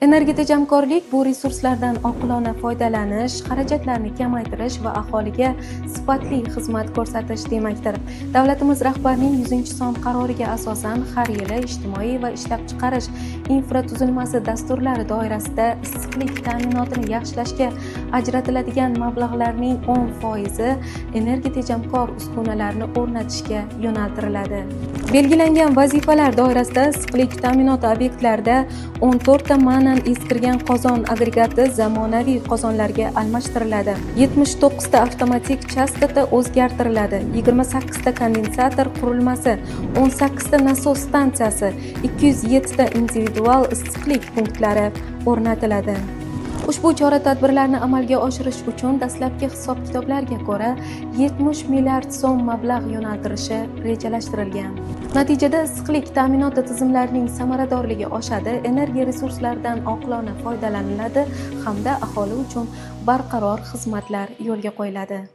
Energiya tejamkorlik bu resurslardan oqilona foydalanish, xarajatlarni kamaytirish va aholiga sifatli xizmat ko'rsatish demakdir. Davlatimiz rahbarining 100-son qaroriga asosan har yili ijtimoiy va ishlab chiqarish infratuzilmasi dasturlari doirasida issiqlik ta'minotini yaxshilashga ajratiladigan mablag'larning 10 foizi energiya tejamkor uskunalarni o'rnatishga yo'naltiriladi. Belgilangan vazifalar doirasida issiqlik ta'minoti obyektlarida 14 ta ma'nan eskirgan qozon agregati zamonaviy qozonlarga almashtiriladi, 79 ta avtomatik chastota o'zgartiriladi, 28 ta kondensator qurilmasi, 18 ta nasos stansiyasi, 207 ta individual issiqlik punktlari o'rnatiladi. Ushbu chora tadbirlarni amalga oshirish uchun dastlabki hisob kitoblarga ko'ra 70 milliard so'm mablag' yo'naltirishi rejalashtirilgan. Natijada issiqlik ta'minoti tizimlarining samaradorligi oshadi, energiya resurslaridan oqilona foydalaniladi hamda aholi uchun barqaror xizmatlar yo'lga qo'yiladi.